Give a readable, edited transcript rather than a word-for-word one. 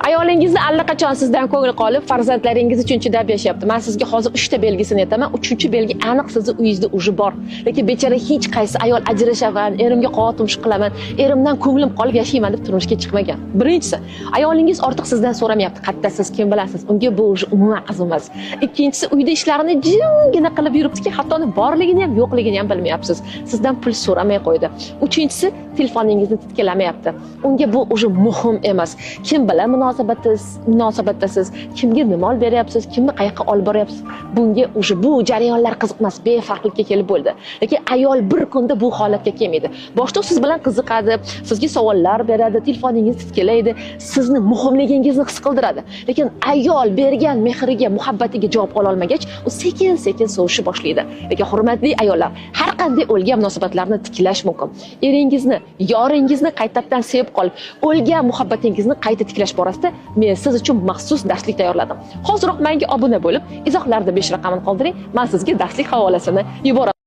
Ayolingizni allaqachon sizdan ko'ngli qolib, farzandlaringiz uchun chidab yashayapti. Men sizga hozir 3 ta belgisini aytaman. 3-belgi aniq sizni uyingizda уже bor. Lekin bechora hech qaysi ayol ajrashaman, erimga qo'tumshiq qilaman, erimdan ko'nglim qolib yashayman deb turmushga chiqmagan. Birinchisi, ayolingiz ortiq sizdan so'ramayapti. Qattasiz, kim bilasiz? Unga bu уже umuman qiziq emas. Ikkinchisi, uyda ishlarini jimgina qilib yuribdiki, hatto uni borligini ham, yo'qligini ham bilmayapsiz. Sizdan pul so'ramay qo'ydi. Uchinchisi, telefoningizni titkilamayapti. Unga bu уже muhim emas. Kim bilan munosabatdasiz, kimga nima olib beryapsiz, kimni qayoqqa olib boryapsiz, bunga уже bu jarayonlar qiziq emas, befarqlikka kelib bo'ldi. Lekin ayol bir kunda bu holatga kelmaydi. Boshda siz bilan qiziqadi, sizga savollar beradi, telefoningizni titkilaydi, sizni muhimligingizni his qildiradi. Lekin ayol bergan mehriga, muhabbatiga javob ola olmagach, u sekin-sekin sovishni boshlaydi. Lekin hurmatli ayollar, har qanday o'lgan munosabatlarni tiklash mumkin. Eringizni, yoringizni qaytadan sevib qolib, o'lgan muhabbatingizni qayta tiklash borasida men siz uchun maxsus darslik tayyorladim. Hoziroq menga obuna bo'lib, izohlarda 5 raqamini qoldiring, men sizga darslik havolasini yuboraman.